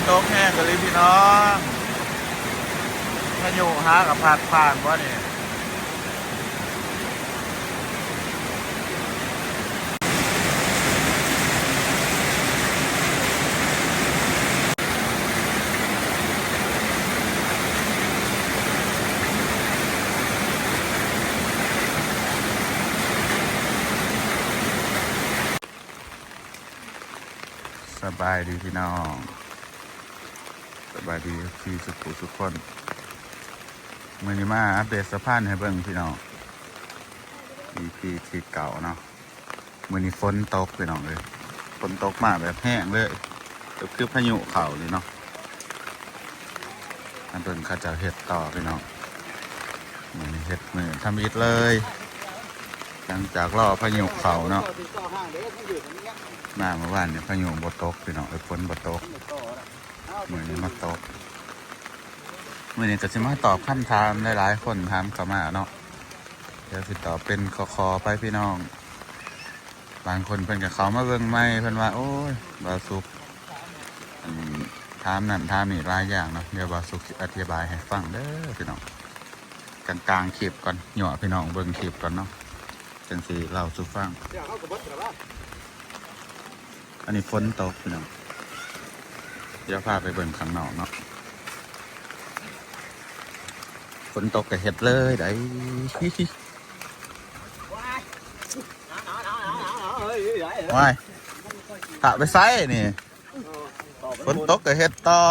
ຕົກແຮງອີ່ຫຼີພີ່ນ້ອງ ພາຍຸຫາກະພັດຜ່ານບໍ່ນີ້. ສະບາຍດີພີ່ນ້ອງ ສະບາຍດີເອັຟຊີ ສຸກຜູ້ສຸກຄົນ. ມື້ນີ້ມາອັບເດດສະພານໃຫ້ເບິ່ງພີ່ນ້ອງ ອີພີທີເກົ້າເນາະ. ມື້ນີ້ຝົນຕົກພີ່ນ້ອງເອີຍ ຝົນຕົກມາແບບແຮງເລີຍ ແບບຄືພາຍຸເຂົ້ານີ້ເນາະ. ມາເບິ່ງເຂົາເຈົ້າເຮັດຕໍ່ພີ່ນ້ອງ ມື້ນີ້ເຮັດມື້ທຳອິດເລີຍ ຫຼັງຈາກລໍພາຍຸເຂົ້າເນາະ. ມາເມື່ອວານນີ້ພາຍຸບໍ່ຕົກພີ່ນ້ອງເອີຍ ຝົນບໍ່ຕົກ. ມື້ນີ້ມາຕົກ ມື້ນີ້ກະຊິມາຕອບຄຳຖາມ ຫຼາຍໆຄົນຖາມເຂົ້າມາເນາະ. ດຽວຊິຕອບເປັນຂໍ້ໆໄປພີ່ນ້ອງ. ບາງຄົນເພິ່ນກະເຂົ້າມາເບິ່ງໃໝ່ ເພິ່ນວ່າ ໂອ້ຍ ບ່າວສຸກ ອັນ ຖາມນັ້ນຖາມນີ້ຫຼາຍຢ່າງເນາະ. ດຽວບ່າວສຸກຊິອະທິບາຍໃຫ້ຟັງເດີພີ່ນ້ອງ ກາງໆຄລິບກ່ອນ ຍົວະພີ່ນ້ອງເບິ່ງຄລິບກ່ອນເນາະ ຈັ່ງຊິເລົ່າສູ່ຟັງ. ອັນນີ້ຝົນຕົກພີ່ນ້ອງ ດຽວພາໄປເບິ່ງຂ້າງນອກເນາະ. ຝົນຕົກກະເຮັດເລີຍໄດ໋. ວ້າຍ ຖ້າໄປໃສນີ້ ຝົນຕົກກະເຮັດຕໍ່.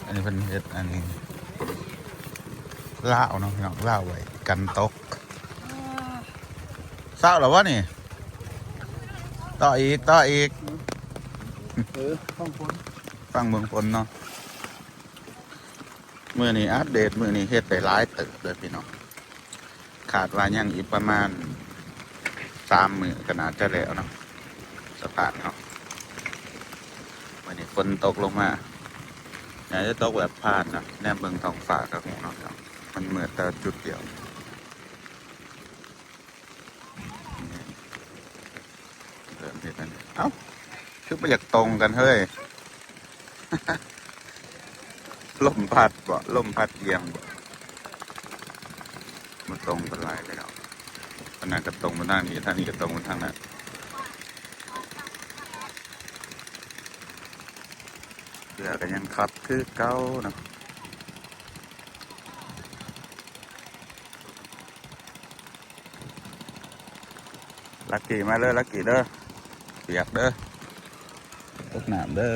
ອັນນີ້ເພິ່ນເຮັດອັນນີ້ລາວເນາະພີ່ນ້ອງ ລາວໄວ້ກັນຕົກ. ເຊົ້າແລ້ວບໍ່ນີ້? ຕໍ່ອີກ ຕໍ່ອີກ. ເອີ ຟັງຝົນ ຟັງເບິ່ງຝົນເນາະ. ມື້ນີ້ອັບເດດ ມື້ນີ້ເຮັດໄດ້ຫຼາຍເຕີບເລີຍພີ່ນ້ອງ. ຄາດວ່າຍັງອີກປະມານສາມມື້ກະໜ້າຈະແລ້ວເນາະ ສະພານເຮົາ. ມື້ນີ້ຝົນຕົກລົງມາ ໜ້າຈະຕົກແບບຜ່ານເນາະ ແນມເບິ່ງທ້ອງຟ້າກະຮູ້ເນາະ ມັນມືດແຕ່ຈຸດດຽວ. ເລີ່ມເຮັດແລ້ວນີ້ ເອົ້າ ຄືບໍ່ຢາກຕົງກັນເຮີ້ຍ. ລົມພັດບໍ ລົມພັດອຽງບໍ ບໍ່ຕົງກັນຫຼາຍເລີຍເນາະ. ອັນນັ້ນກະຕົງໄປທາງນີ້ ທາງນີ້ກະຕົງໄປທາງນັ້ນ ເຮືອກະຍັງຂັບຄືເກົ່າເນາະ. ລັກກີ້ ມາເດີ ລັກກີ້ເດີ ປຽກເດີ ຕົກນ້ຳເດີ.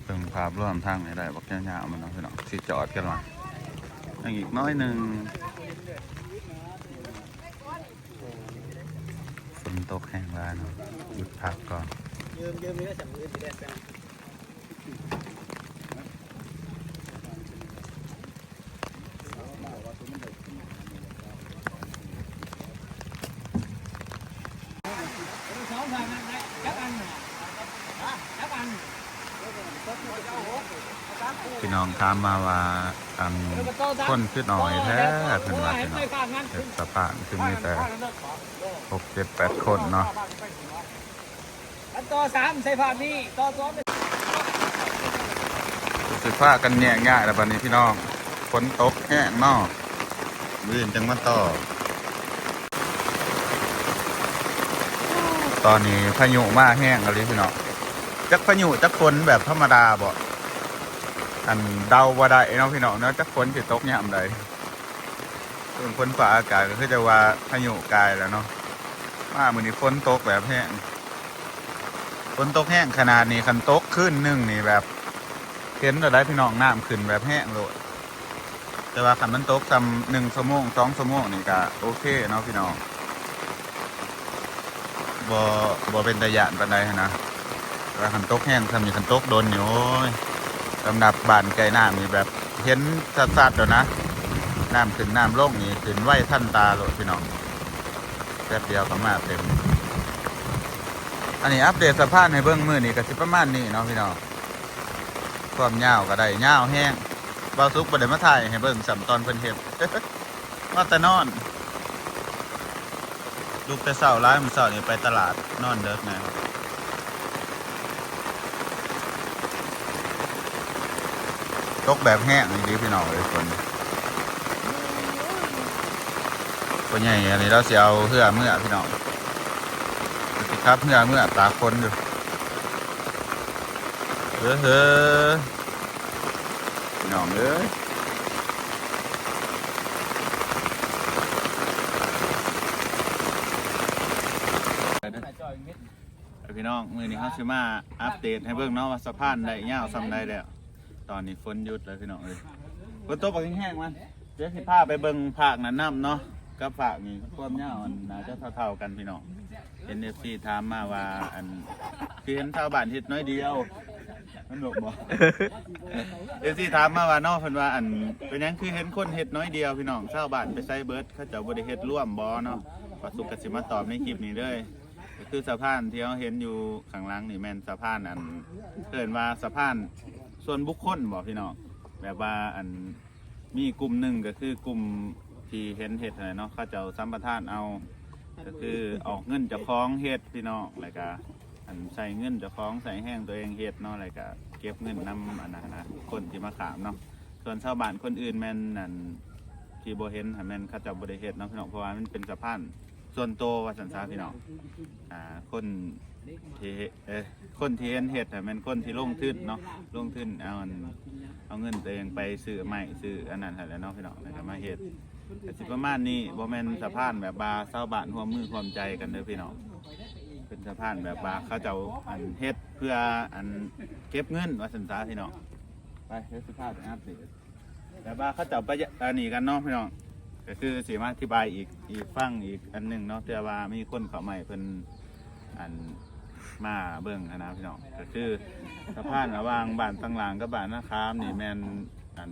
ເບິ່ງພາບລວມທາງນີ້ໄດ້ບັກຍາວໆມັນເນາະພີ່ນ້ອງ ຊິຈອດກັນວ່າ ຍັງອີກໜ້ອຍໜຶ່ງ. ຝົນຕົກແຮງຫຼາຍເນາະ ຢຸດພັກກ່ອນ. ພີ່ນ້ອງຖາມມາວ່າ ອັນ ຄົນຄືໜ້ອຍແທ້ ເພິ່ນວ່າພີ່ນ້ອງ ເຮັດສະພານຄືມີແຕ່ຫົກເຈັດແປດຄົນເນາະ. ອັນຕໍ່ສາມໃສ່ພາບນີ້ ຕໍ່ສອງ ຊິພາກັນແຍກຍ້າຍແລ້ວບັດນີ້ພີ່ນ້ອງ ຝົນຕົກແຮງເນາະ ມື້ອື່ນຈັ່ງມາຕໍ່. ຕອນນີ້ພາຍຸມາແຮງອີ່ຫຼີພີ່ນ້ອງ ຈັກພາຍຸຈັກຝົນແບບທຳມະດາບໍ ອັນ ເດົາບໍ່ໄດ້ເນາະພີ່ນ້ອງເນາະ ຈັກຝົນຊິຕົກຍາມໃດ. ເບິ່ງຝົນຟ້າອາກາດກະຄືຈະວ່າພາຍຸກາຍແລ້ວເນາະ ມາມື້ນີ້ຝົນຕົກແບບແຮງ ຝົນຕົກແຮງຂະໜາດນີ້ ຄັນຕົກຄືນໜຶ່ງນີ້ແບບເຫັນໂລດໄດ໋ພີ່ນ້ອງ ນ້ຳຂຶ້ນແບບແຮງໂລດ. ແຕ່ວ່າຄັນມັນຕົກຊ່ຳໜຶ່ງຊົ່ວໂມງ ສອງຊົ່ວໂມງນີ້ກະໂອເຄເນາະພີ່ນ້ອງ ບໍ່ ບໍ່ເປັນຕາຢ້ານປານໃດຫັ້ນນະ. ແຕ່ວ່າຄັນຕົກແຮງຊ່ຳນີ້ ຄັນຕົກດົນນີ້ ໂອ້ຍ ສຳລັບບ້ານໃກ້ນ້ຳນີ້ແບບເຫັນຊັດໆໂລດນະ ນ້ຳຂຶ້ນນ້ຳລົງນີ້ຂຶ້ນໄວທັນຕາໂລດພີ່ນ້ອງ ແປັບດຽວກະມາເຕັມ. ອັນນີ້ອັບເດດສະພານໃຫ້ເບິ່ງມື້ນີ້ກະຊິປະມານນີ້ເນາະພີ່ນ້ອງ. ຄວາມຍາວກໍໄດ້ຍາວແຮງ. ບ່າວສຸກບໍ່ໄດ້ມາຖ່າຍໃຫ້ເບິ່ງຊ້ຳຕອນເພິ່ນເຮັດ ວ່າແຕ່ນອນ. ລຸກແຕ່ເຊົ້າຫຼາຍ ມື້ເຊົ້ານີ້ໄປຕະຫຼາດ ນອນເດິກແດ່. ຕົກແບບແຮງອີ່ຫຼີພີ່ນ້ອງເອີຍ ຝົນ. ພໍ່ໃຫຍ່ອັນນີ້ລາວຊິເອົາເຮືອເມືອພີ່ນ້ອງ ຊິຂັບເຮືອເມືອຕາກຝົນຢູ່. ເຮີ ເຮີ ພີ່ນ້ອງເອີຍ ພີ່ນ້ອງ ມື້ນີ້ເຮົາຊິມາອັບເດດໃຫ້ເບິ່ງເນາະ ວ່າສະພານໄດ້ຍາວສ່ຳໃດແລ້ວ. ຕອນນີ້ຝົນຢຸດແລ້ວພີ່ນ້ອງເອີຍ ຝົນຕົກບັກແຮງໆ ມາ. ດຽວຊິພາໄປເບິ່ງພາກນັ້ນນຳເນາະ ກັບພາກນີ້ ຄວາມຍາວອັນໜ້າຈະເທົ່າໆກັນພີ່ນ້ອງ. ເຫັນເອັຟຊີຖາມມາວ່າ ອັນ ຄືເຫັນຊາວບ້ານເຮັດໜ້ອຍດຽວ ມັນບອກບໍ່ ເອັຟຊີຖາມມາວ່າເນາະ ເພິ່ນວ່າ ອັນ ເປັນຫຍັງຄືເຫັນຄົນເຮັດໜ້ອຍດຽວພີ່ນ້ອງ ຊາວບ້ານໄປໃສເບິດ ເຂົາເຈົ້າບໍ່ໄດ້ເຮັດລວມບໍ່ເນາະ. ບ່າວສຸກກໍຊິມາຕອບໃນຄລິບນີ້ເລີຍ ກໍຄືສະພານທີ່ເຮົາເຫັນຢູ່ຂ້າງຫຼັງນີ້ແມ່ນສະພານ ອັນ ເອີ້ນວ່າສະພານສ່ວນບຸກຄົນບໍ່ພີ່ນ້ອງ ແບບວ່າ ອັນ ມີກຸ່ມໜຶ່ງກໍຄືກຸ່ມທີ່ເຫັນເຮັດຫັ້ນແຫຼະເນາະ ເຂົາເຈົ້າສຳປະທານເອົາ ກໍຄືອອກເງິນເຈົ້າຂອງເຮັດພີ່ນ້ອງ ແລ້ວກະ ອັນ ໃຊ້ເງິນເຈົ້າຂອງ ໃຊ້ແຮງຕົວເອງເຮັດເນາະ ແລ້ວກະເກັບເງິນນຳ ອັນນັ້ນນະ ຄົນທີ່ມາຂ້າມເນາະ. ສ່ວນຊາວບ້ານຄົນອື່ນແມ່ນ ອັນ ທີ່ບໍ່ເຫັນຫັ້ນແມ່ນເຂົາເຈົ້າບໍ່ໄດ້ເຮັດເນາະພີ່ນ້ອງ ເພາະວ່າມັນເປັນສະພານສ່ວນໂຕວ່າຊັ້ນຊະພີ່ນ້ອງ. ອ່າ ຄົນທີ່ ເອີ ຄົນທີ່ເຫັນເຮັດຫັ້ນແມ່ນຄົນທີ່ລົງທຶນເນາະ ລົງທຶນເອົາ ອັນ ເອົາເງິນຕົວເອງໄປຊື້ໄມ້ຊື້ອັນນັ້ນຫັ້ນແຫຼະເນາະພີ່ນ້ອງ ແລ້ວກໍມາເຮັດ. ກໍຊິປະມານນີ້ ບໍ່ແມ່ນສະພານແບບວ່າຊາວບ້ານຮ່ວມມືຮ່ວມໃຈກັນເດີພີ່ນ້ອງ ເປັນສະພານແບບວ່າເຂົາເຈົ້າ ອັນ ເຮັດເພື່ອ ອັນ ເກັບເງິນວ່າຊັ້ນຊະພີ່ນ້ອງ. ໄປ ດຽວຊິພາໄປອັບເດດ ແບບວ່າເຂົາເຈົ້າໄປອັນນີ້ກັນເນາະພີ່ນ້ອງ ກໍຄືຊິມາອະທິບາຍອີກ ອີກຟັງອີກອັນໜຶ່ງເນາະ ເທື່ອວ່າມີຄົນເຂົ້າໃໝ່ເພິ່ນ ອັນ ມາເບິ່ງຫັ້ນນະພີ່ນ້ອງ. ກໍຄືສະພານລະຫວ່າງບ້ານຕັງຫຼາງກັບບ້ານນາຄາມນີ້ແມ່ນ ອັນ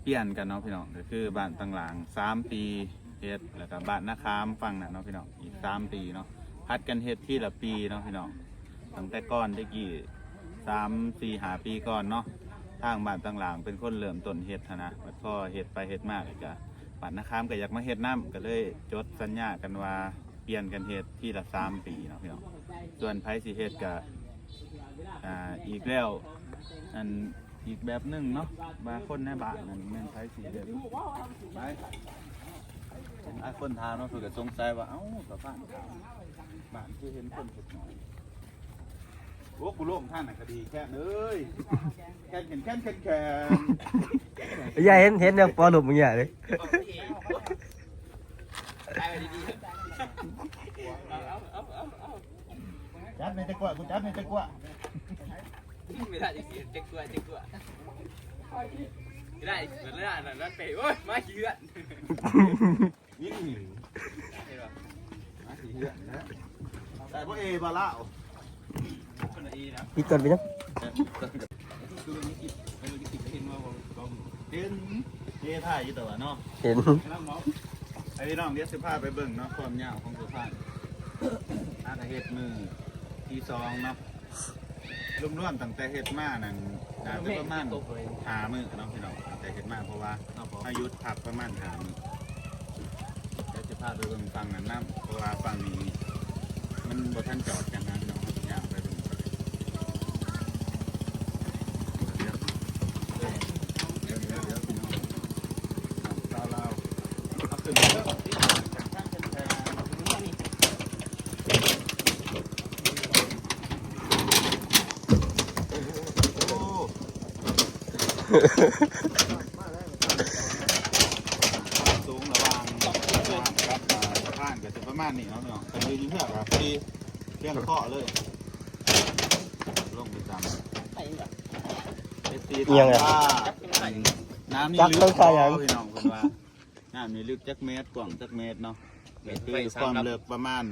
ປ່ຽນກັນເນາະພີ່ນ້ອງ ກໍຄືບ້ານຕັງຫຼາງສາມປີເຮັດ ແລ້ວກໍບ້ານນາຄາມຝັ່ງນັ້ນເນາະພີ່ນ້ອງ ອີກສາມປີເນາະ ຜັດກັນເຮັດທີລະປີເນາະພີ່ນ້ອງ. ຕັ້ງແຕ່ກ່ອນແຕ່ກີ້ ສາມ ສີ່ ຫ້າປີກ່ອນເນາະ ທາງບ້ານຕັງຫຼາງເປັນຄົນເລີ່ມຕົ້ນເຮັດຫັ້ນນະ ບັດພໍເຮັດໄປເຮັດມາ ແລ້ວກະບ້ານນາຄາມກໍຢາກມາເຮັດນຳ ກໍເລີຍຈົດສັນຍາກັນວ່າປ່ຽນກັນເຮັດທີລະສາມປີເນາະພີ່ນ້ອງ. ສ່ວນໃຜຊິເຮັດກໍ ອ່າ ອີກແລ້ວ ອັນ ອີກແບບໜຶ່ງເນາະ ວ່າຄົນໃນບ້ານນັ້ນແມ່ນໃຜຊິເຮັດ. ຫຼາຍຄົນຖາມເນາະ ເພິ່ນກໍສົງໄສວ່າ ເອົ້າ ສະພານຂ້າມບ້ານຄືເຫັນຄົນເຮັດໜ້ອຍ. ໂອ້ ກູລົງທາງນັ້ນກໍດີ ແຄນເອີຍ ແຄນ ແຄນ ແຄນ ແຄນ ແຄນ. ຢ່າເຫັນ ເຫັນແນວປໍລົມຢ່າເດ້. ຈັບໃນຕະกั่ວ ກູຈັບໃນຕະກົ່ວ. ເວລາຈະເສຍເຈັກຕົວ ເຈັກຕົວ ເວລາເວລານັ້ນໄປ ໂອ້ຍ ມາຂີ້ເຫືອນ ນີ້ ເຫັນບໍ່ ມາຂີ້ເຫືອນນະ. ໄດ້ບໍ່ເອ ບໍ່ລາວ ຜິດກ່ອນໄປເນາະ. ເຫັນ ເອ ຖ່າຍຢູ່ຕົວະເນາະ ເຫັນ. ໄອ້ພີ່ນ້ອງ ດຽວຊິພາໄປເບິ່ງເນາະ ຄວາມຍາວຂອງສະພານ ອາ ກໍເຮັດມື້ທີສອງເນາະ. ລວມໆ ຕັ້ງແຕ່ເຮັດມານັ້ນ ໜ້າຈະປະມານຫ້າມື້ເນາະພີ່ນ້ອງ ຕັ້ງແຕ່ເຮັດມາ ເພາະວ່າເຮົາຢຸດພັກປະມານຫ້າມື້. ດຽວຊິພາໄປເບິ່ງຝັ່ງນັ້ນນຳ ເພາະວ່າຝັ່ງນີ້ມັນບໍ່ທັນຈອດຫຍັງນະພີ່ນ້ອງ ຍ່າງໄປເບິ່ງ. ດຽວ ດຽວ ດຽວ ດຽວ ພີ່ນ້ອງ ຊາວລາວ ເອົາຂຶ້ນມາເດີ. ຄວາມສູງລະຫວ່າງສະພານກັບ ອ່າ ສະພານກໍຊິປະມານນີ້ເນາະພີ່ນ້ອງ. ຄັນຢູ່ເຮືອກໍພໍດີພຽງເຄາະເລີຍ ລົງໄປຕາມ ເອັຟຊີ ຖາມວ່າ ອືມ ນ້ຳນີ້ ຈັກ ເລິກບໍ່ ພີ່ນ້ອງ ເພິ່ນວ່າ ນ້ຳນີ້ເລິກຈັກແມັດ ກວ້າງຈັກແມັດເນາະ. ກໍຄືຄວາມເລິກປະມານ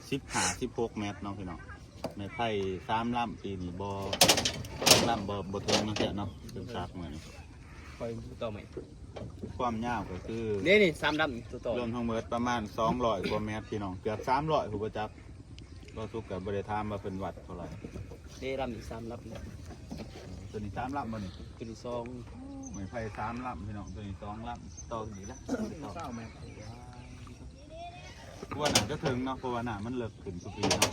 ສິບຫ້າ ສິບຫົກແມັດເນາະພີ່ນ້ອງ. ໄມ້ໄຜ່ສາມລຳ ປີນີ້ບໍ່ ສອງລຳບໍ່ ບໍ່ເຖິງເນາະ ເຈົ້າເນາະ ເປັນສາກມື້ນີ້ ຄ່ອຍຕໍ່ໃໝ່. ຄວາມຍາວກໍຄື ນີ້ ນີ້ ສາມລຳ ໂຕຕໍ່ ລວມທັງໝົດປະມານສອງຮ້ອຍກວ່າແມັດພີ່ນ້ອງ ເກືອບສາມຮ້ອຍພຸ້ນບໍ່ຈັກ. ບ່າວສຸກກໍບໍ່ໄດ້ຖາມວ່າເພິ່ນວັດເທົ່າໃດ. ເດ້ ລຳອີກສາມລຳ. ຕົວນີ້ສາມລຳບໍ່ນີ້? ຕົວນີ້ສອງ ໄມ້ໄຜ່ສາມລຳພີ່ນ້ອງ ຕົວນີ້ສອງລຳ ຕໍ່ອີກລະ ຊາວແມັດ ເພາະວ່າໜ້າຈະເຖິງເນາະ ເພາະວ່ານ້ຳມັນເລິກຂຶ້ນທຸກປີເນາະ.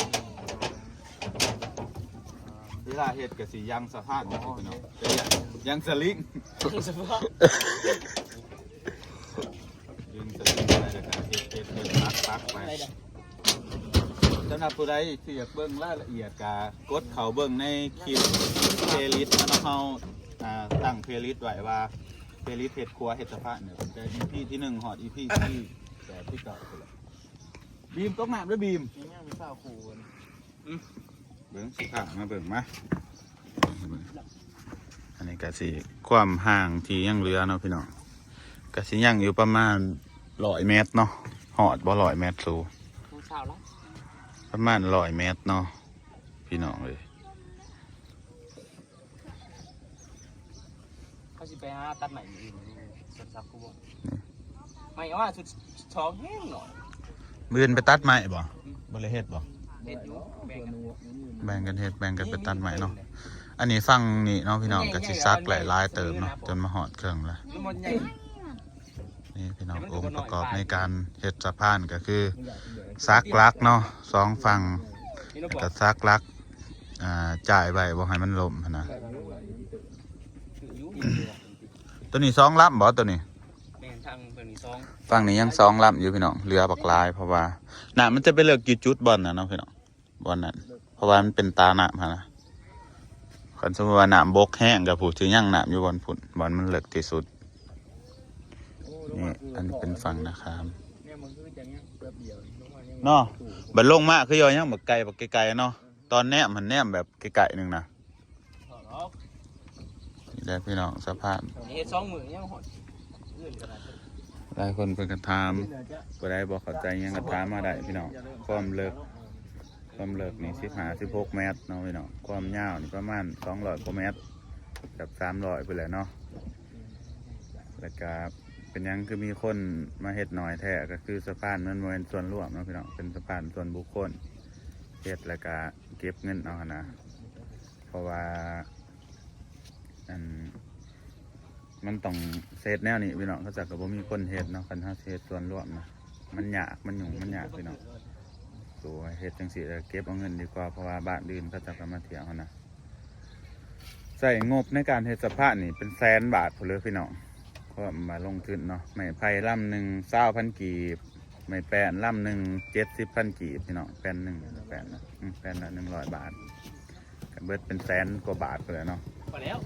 ເວລາເຮັດກໍຊິຍັງສະພານເນາະພີ່ນ້ອງ ຍັງ ຍັງສະລິງ ດຶງສະລິງໄປ ແລ້ວກໍເຮັດ ເຮັດ ເຮັດ ປັກ ປັກໄປ. ສຳລັບຜູ້ໃດທີ່ຢາກເບິ່ງລາຍລະອຽດ ກໍກົດເຂົ້າເບິ່ງໃນຄລິບ playlist ເນາະ ເຮົາ ອ່າ ຕັ້ງ playlist ໄວ້ວ່າ playlist ເຮັດຄົວເຮັດສະພານ ຕັ້ງແຕ່ ອີພີ ທີໜຶ່ງ ຮອດ ອີພີ ທີແປດ ທີເກົ້າພຸ້ນແຫຼະ. ບີມ ຕົກນ້ຳເດີ້ບີມ ຍັງມີຊາວຄູ່. ອືມ ເບິ່ງ ຊິພາມາເບິ່ງມາ ອັນນີ້ກະຊິຄວາມຫ່າງທີ່ຍັງເຫຼືອເນາະພີ່ນ້ອງ ກະຊິຍັງຢູ່ປະມານຮ້ອຍແມັດເນາະ ຮອດບໍ່ຮ້ອຍແມັດສູ ປະມານຮ້ອຍແມັດເນາະພີ່ນ້ອງເອີຍ. ເຂົາຊິໄປຫາຕັດໄມ້ມື້ອື່ນ ສົນສັກຄູວອງ ໄມ້ວ່າຊຸດສອງແຮງໜ້ອຍ. ມື້ອື່ນໄປຕັດໄມ້ບໍ່? ບໍ່ໄດ້ເຮັດບໍ່? ເຮັດຢູ່ ແບ່ງກັນ ແບ່ງກັນເຮັດ ແບ່ງກັນໄປຕັດໄມ້ເນາະ. ອັນນີ້ຝັ່ງນີ້ເນາະພີ່ນ້ອງ ກໍຊິສັກຫຼາຍໆເຕີບເນາະ ຈົນມາຮອດເຄິ່ງລະ. ນີ້ພີ່ນ້ອງ ອົງປະກອບໃນການເຮັດສະພານກໍຄື ສັກຫຼັກເນາະ ສອງຝັ່ງ ແລ້ວກໍສັກຫຼັກ ອ່າ ຈ່າຍໄວ້ບໍ່ໃຫ້ມັນລົ້ມຫັ້ນນະ. ຕົວນີ້ສອງລຳບໍ່ຕົວນີ້? ແມ່ນ ທາງເບິ່ງນີ້ສອງ ຝັ່ງນີ້ຍັງສອງລຳຢູ່ພີ່ນ້ອງ ເຫຼືອບັກຫຼາຍ ເພາະວ່ານ້ຳມັນຈະໄປເລິກຢູ່ຈຸດບ່ອນນັ້ນເນາະພີ່ນ້ອງ ບ່ອນນັ້ນ ເພາະວ່າມັນເປັນຕານ້ຳຫັ້ນນະ. ຄັນສົມມຸດວ່ານ້ຳບົກແຮງກໍຜູ້ຊິຍັງນ້ຳຢູ່ບ່ອນພຸ້ນ ບ່ອນມັນເລິກທີ່ສຸດ. ນີ້ ອັນນີ້ເປັນຝັ່ງນາຄາມເນາະ ບັດລົງມາຄືຢູ່ຫຍັງ ບັກໄກ່ ບັກໄກ່ໆເນາະ. ຕອນແນມຫັ້ນແນມແບບໃກ້ໆໜຶ່ງນະ. ນີ້ແຫຼະພີ່ນ້ອງ ສະພານ ເຮັດສອງມື້ຍັງຮອດ ຫຼາຍຄົນເພິ່ນກໍຖາມ ຜູ້ໃດບໍ່ເຂົ້າໃຈຫຍັງກໍຖາມມາໄດ້ພີ່ນ້ອງ. ຄວາມເລິກ ຄວາມເລິກນີ້ສິບຫ້າ ສິບຫົກແມັດເນາະພີ່ນ້ອງ ຄວາມຍາວນີ້ປະມານສອງຮ້ອຍກວ່າແມັດ ເກືອບສາມຮ້ອຍພຸ້ນແຫຼະເນາະ. ແລ້ວກະເປັນຫຍັງຄືມີຄົນມາເຮັດໜ້ອຍແທ້ ກໍຄືສະພານມັນບໍ່ແມ່ນສ່ວນລວມເນາະພີ່ນ້ອງ ເປັນສະພານສ່ວນບຸກຄົນ ເຮັດແລ້ວກະເກັບເງິນເອົາຫັ້ນນະ. ເພາະວ່າ ອັນ ມັນຕ້ອງເຮັດແນວນີ້ພີ່ນ້ອງ ເຂົາເຈົ້າກໍບໍ່ມີຄົນເຮັດເນາະ. ຄັນເຮົາຊິເຮັດສ່ວນລວມນະ ມັນຍາກ ມັນຫຍຸ້ງ ມັນຍາກພີ່ນ້ອງ. ໂຕເຮັດຈັ່ງຊີ້ແລ້ວເກັບເອົາເງິນດີກວ່າ ເພາະວ່າບ້ານອື່ນເຂົາເຈົ້າກໍມາທ່ຽວຫັ້ນນະ. ໃຊ້ງົບໃນການເຮັດສະພານນີ້ເປັນແສນບາດພຸ້ນເລີຍພີ່ນ້ອງ ຄວາມວ່າລົງທຶນເນາະ. ໄມ້ໄຜ່ລຳໜຶ່ງຊາວພັນກີບ ໄມ້ແປ້ນລຳໜຶ່ງເຈັດສິບພັນກີບພີ່ນ້ອງ ແປ້ນໜຶ່ງ ແປ້ນນະ ອືມ ແປ້ນລະໜຶ່ງຮ້ອຍບາດ ກໍເບິດເປັນແສນກວ່າບາດພຸ້ນແຫຼະເນາະ. ພໍແລ້ວ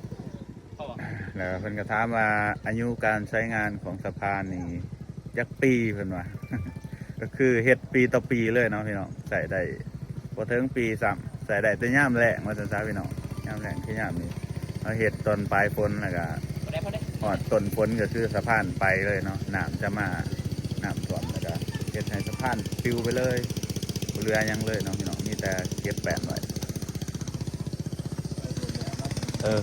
ແລ້ວເພິ່ນກໍຖາມວ່າອາຍຸການໃຊ້ງານຂອງສະພານນີ້ຈັກປີ ເພິ່ນວ່າ ກໍຄືເຮັດປີຕໍ່ປີເລີຍເນາະພີ່ນ້ອງ ໃຊ້ໄດ້ບໍ່ເຖິງປີຊ້ຳ ໃຊ້ໄດ້ແຕ່ຍາມແລ້ງວ່າຊັ້ນຊະພີ່ນ້ອງ. ຍາມແລ້ງຄືຍາມນີ້ ເຮົາເຮັດຕອນປາຍຝົນ ແລ້ວກໍຮອດຕົ້ນຝົນກໍຄືສະພານໄປເລີຍເນາະ ນ້ຳຈະມາ ນ້ຳຖ້ວມ ແລ້ວກໍເຮັດໃຫ້ສະພານປິວໄປເລີຍ ບໍ່ເຫຼືອຫຍັງເລີຍເນາະພີ່ນ້ອງ ມີແຕ່ເກັບແປ້ນໄວ້. ເອີ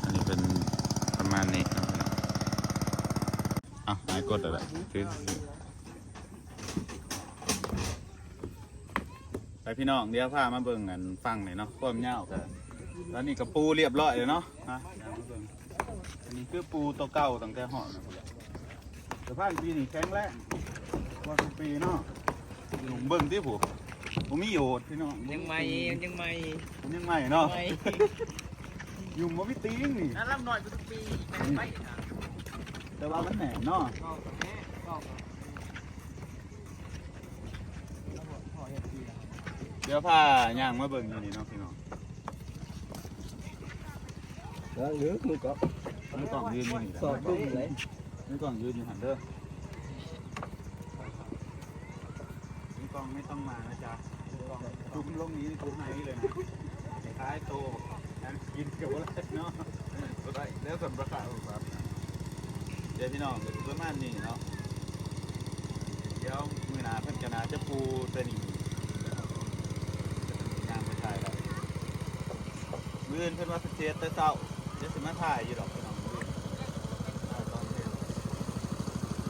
ອັນນີ້ເປັນປະມານນີ້ເນາະພີ່ນ້ອງ. ເອົາ ຫາຍກົດແລ້ວແຫຼະ ຖື ໄປພີ່ນ້ອງ ດຽວພາມາເບິ່ງອັນຝັ່ງນີ້ເນາະ ຄວາມຍາວກໍ ຕອນນີ້ກໍປູຮຽບຮ້ອຍແລ້ວເນາະ. ມາ ອັນນີ້ຄືປູໂຕເກົ່າຕັ້ງແຕ່ຮອດນັ້ນພຸ້ນແຫຼະ. ສະພານປີນີ້ແຂງແຮງກວ່າທຸກປີເນາະ. ເບິ່ງຕິຜູ້ ບໍ່ມີໂຫດພີ່ນ້ອງ ຍັງໃໝ່ ຍັງໃໝ່ ຍັງໃໝ່ເນາະ ໃໝ່ ຫຍຸ້ງບໍ່ມີຕີນນີ້ ນັ້ນລຳນ້ອຍກວ່າທຸກປີ ແມ່ນໄປນະ ແຕ່ວ່າມັນແໜ້ນເນາະ. ດຽວພາຍ່າງມາເບິ່ງຢູ່ນີ້ເນາະພີ່ນ້ອງ. ເອີ ມືກ້ອງ ມືກ້ອງຢືນຢູ່ນີ້ແຫຼະ ສອດຕຸ້ມເລີຍ ມືກ້ອງຢືນຢູ່ຫັ້ນເດີ. ມືກ້ອງໄມ່ຕ້ອງມານະຈ໊ະ ຈຸ່ມລົງນີ້ກູໃຫ້ເລີຍນະ ຄ້າຍໂຕ ນັ້ນກິນກໍບໍ່ໄດ້ເນາະ ບໍ່ໄດ້ແລ້ວສຳປະທານ. ເດີພີ່ນ້ອງ ກໍປະມານນີ້ເນາະ ດຽວມື້ໜ້າເພິ່ນກໍໜ້າຈະປູແຕ່ນີ້ ຍ່າງໄປຖ່າຍແລ້ວ ມື້ອື່ນເພິ່ນວ່າເພິ່ນຊິເຮັດແຕ່ເຊົ້າ ດຽວຊິມາຖ່າຍຢູ່ດອກພີ່ນ້ອງ ມື້ອື່ນຖ່າຍຕອນເຊົ້າ.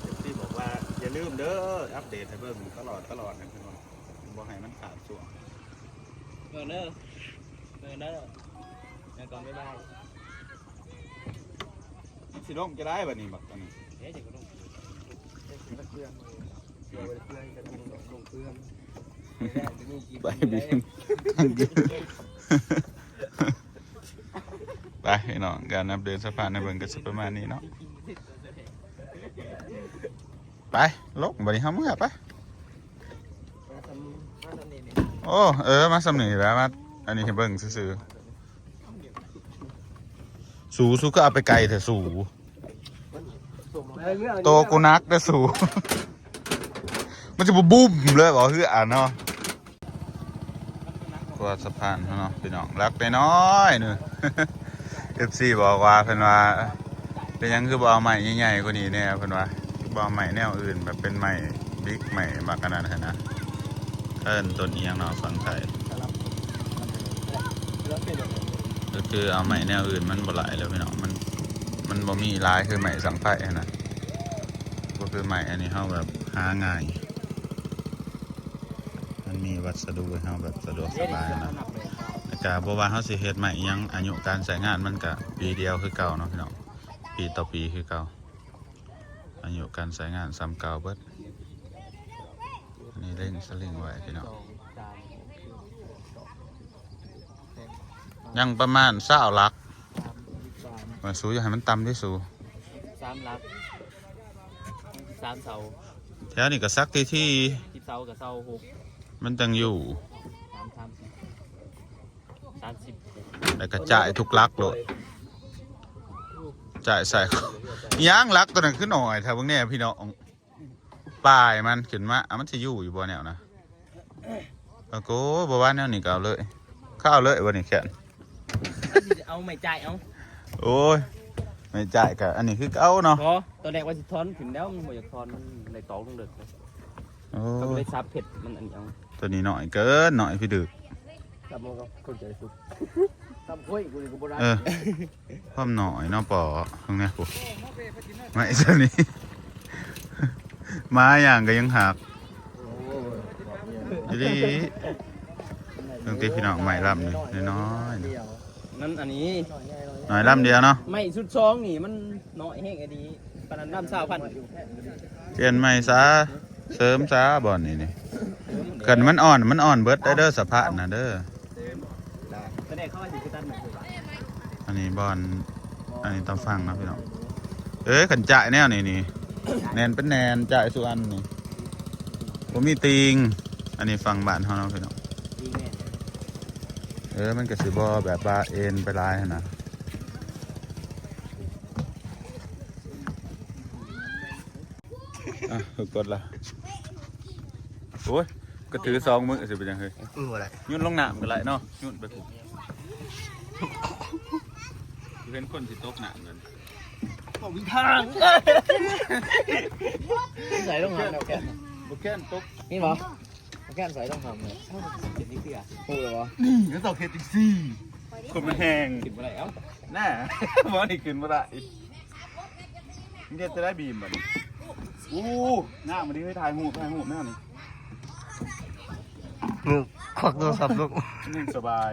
ເອັຟຊີບອກວ່າຢ່າລືມເດີ ອັບເດດໃຫ້ເບິ່ງຕະຫຼອດ ຕະຫຼອດນະ ເພິ່ນວ່າບໍ່ໃຫ້ມັນຂາດຊ່ວງ ເບິ່ງເດີ. เออเด้อ แล้วก็บ๊ายบาย มันสิลงจะได้บัดนี้ บักอันนี้ เอ๊ะ เดี๋ยวก็ลง เดี๋ยวสิมาเพื่อน เดี๋ยวไปเพื่อนกัน ลงเพื่อน ไปบิน ไปพี่น้อง การอัปเดตสภาพในเบิ่งก็สิประมาณนี้เนาะ ไป ลงบัดนี้เฮาเมือไป โอ้ เออ มาส่ำนี้แหละ มา อันนี้ให้เบิ่งซื่อๆ สู สูคือเอาไปไกลแท้สู โตกูหนักเด้อสู มันสิบ่บุ้มเลยบ่ เฮือเนาะ ขวดสะพานเนาะพี่น้อง หลักน้อยๆ นึง เอฟซี บอกว่า เพิ่นว่า เป็นหยังคือบ่เอาไม้ใหญ่ๆ กว่านี้แน่ เพิ่นว่า บ่เอาไม้แนวอื่น แบบเป็นไม้บิก ไม้บักอันนั้นหั้นนะ เอิ้นต้นอีหยังเนาะ ฝั่งไทย ก็คือเอาไม้แนวอื่นมันบ่หลายแล้วพี่น้อง มัน มันบ่มีหลายคือไม้สังไฟหั้นนะ บ่คือไม้อันนี้เฮาแบบหาง่าย มันมีวัสดุให้เฮาแบบสะดวกสบายนะ แล้วก็บ่ว่าเฮาสิเฮ็ดไม้อิหยัง อายุการใช้งานมันก็ปีเดียวคือเก่าเนาะพี่น้อง ปีต่อปีคือเก่า อายุการใช้งานส่ำเก่าเบิด อันนี้เร่งสลิงไว้พี่น้อง ยังประมาณซาวหลัก ว่าสูอย่าให้มันต่ำเด้สู สามหลัก สามเสา แถวนี้ก็สักทีที สิบเสากับเสาหก มันจังอยู่ สาม สาม สิบ สามสิบ แล้วก็จ่ายทุกหลักโลด จ่ายใส่ ยังหลักตัวนั้นคือน้อยแท้เบิ่งแน่พี่น้อง ปลายมันขึ้นมา อ่ะ มันสิอยู่อยู่บ่แนวนะ โอ้โห บ่ว่าแนวนี้ก็เอาเลย เขาเอาเลยบ่นี่แขน เอาไม้จ่ายเอา โอ้ย ไม้จ่ายก็อันนี้คือเอาเนาะ บ่ ตอนแรกว่าสิถอนขึ้นแล้ว มันบ่อยากถอน มันได้ตอกลงเลิกเลย โอ้ ก็เลยสับเผ็ดมันอันนี้เอา ตัวนี้น้อยเกิน น้อยพี่ดึก สับมันก็เข้าใจสุด สับค่อยกูนี่ก็บ่ได้ เออ ความน้อยเนาะปอ ตรงเนี้ยกู ไม้ตัวนี้ ไม้อย่างก็ยังหัก อีหลี เบิ่งติพี่น้อง ไม้ลำนี่น้อยๆ เดียว นั่นอันนี้ น้อยลำเดียวเนาะ ไม้สุดซองนี่มันน้อยแฮงอีหลี ปานนั้นลำซาวพัน เปลี่ยนใหม่ซะ เสริมซะ บ่อนนี้นี่ คันมันอ่อน มันอ่อนเบิดได้เด้อ สะพานน่ะเด้อ อันนี้บ่อน อันนี้ต้องฟังนะพี่น้อง เอ้ย คันจ่ายแนวนี้นี่ แน่นเป็นแน่น จ่ายสุอันนี่ บ่มีติ่ง อันนี้ฟังบ้านเฮาเนาะพี่น้อง เออ มันก็สิบ่แบบว่าเอ็นไปหลายหั้นนะ อ่ะ กดละ โอ้ย ก็ถือสองมือสิเป็นหยังเฮ้ย มือบ่ได้ โยนลงน้ำก็ได้เนาะ โยนไปพุ้น เห็นคนสิตกน้ำนั่น บ่มีทาง ใส่ลงน้ำแล้วแกน บ่แกนตก นี่บ่ แค่นใส่ต้องทำเลย เป็นนิดเดียว ฮู้แล้วบ่ นี่ก็ต้องเฮ็ดจังซี่ คนมันแฮง ขึ้นบ่ได้เอ้า น่า บ่นี่ขึ้นบ่ได้ มันเฮ็ดจะได้บีมบัดนี้ อู้ น้ามันนี่ให้ถ่ายรูป ถ่ายรูปแม่นี่ ลูก ควักโทรศัพท์ลูก นี่สบาย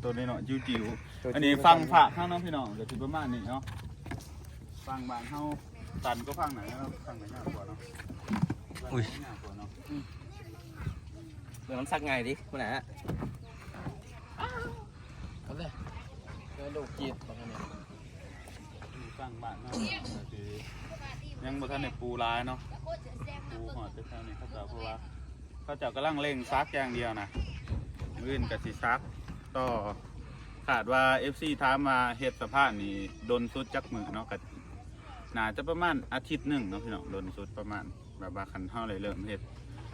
ตัวนี้เนาะ จิ๋วๆ อันนี้ฟังฝากข้างน้องพี่น้อง ก็สิประมาณนี้เนาะ ฟังบ้านเฮา ตันก็ฟังไหนเนาะ ฟังไหนยากกว่าเนาะ อุ้ย ยากกว่าเนาะ อืม เดี๋ยวมันซักง่ายดิ คุณน่ะ เอาเลย เดี๋ยวดูกรีด ฟังบ้านเฮา คือยังบ่ทันได้ปูหลายเนาะ ปูฮอดแต่แถวนี้เขาเจ้า เพราะว่า เขาเจ้ากำลังเร่งซักอย่างเดียวนะ มื้ออื่นก็สิซักต่อ คาดว่า เอฟซี ถามว่าเฮ็ดสะพานนี่ดนสุดจักมื้อเนาะ ก็น่าจะประมาณอาทิตย์หนึ่งเนาะพี่น้อง ดนสุดประมาณ แบบว่าคันเฮาได้เริ่มเฮ็ด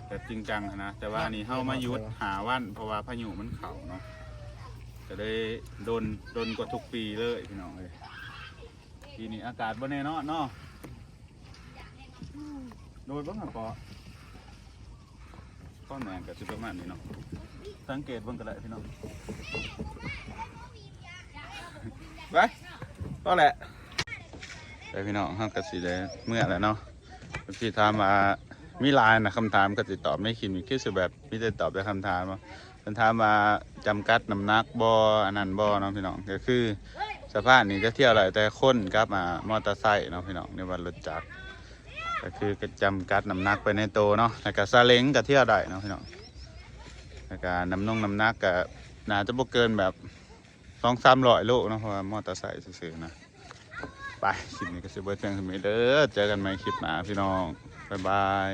แบบจริงจังหั้นนะ แต่ว่าอันนี้เฮามาหยุดห้าวัน เพราะว่าพายุมันเข้าเนาะ ก็เลยดน ดนกว่าทุกปีเลยพี่น้องเอ้ย ปีนี้อากาศบ่แน่นอนเนาะ โดยเบิ่งหั่นเปาะ ความแม่นก็สิประมาณนี้เนาะ สังเกตเบิ่งก็ได้พี่น้อง ไป พอแหละ ไปพี่น้อง เฮาก็สิได้เมือแล้วเนาะ เอฟซี ถามว่ามีหลายนะคำถาม ก็สิตอบในคลิปนี้ คือสิแบบมีแต่ตอบแต่คำถามเนาะ ເພິ່ນຖາມວ່າຈຳກັດນ້ຳໜັກບໍ່ ອັນນັ້ນບໍ່ເນາະພີ່ນ້ອງ. ກໍຄືສະພານນີ້ຈະທ່ຽວໄດ້ແຕ່ຄົນກັບ ອ່າ ມໍເຕີໄຊເນາະພີ່ນ້ອງ ຫຼືວ່າລົດຈັກ ກໍຄືຈຳກັດນ້ຳໜັກໄປໃນໂຕເນາະ. ແລ້ວກໍສາເລັງກໍທ່ຽວໄດ້ເນາະພີ່ນ້ອງ. ແລ້ວກໍນ້ຳນົງນ້ຳໜັກກໍໜ້າຈະບໍ່ເກີນແບບ ສອງສາມຮ້ອຍໂລເນາະ ເພາະວ່າມໍເຕີໄຊຊື່ໆນະ. ໄປ ຄລິບນີ້ກໍຊິເບີດພຽງສ່ຳນີ້ເດີ. ເຈີກັນໃໝ່ຄລິບໜ້າພີ່ນ້ອງ. ບາຍບາຍ.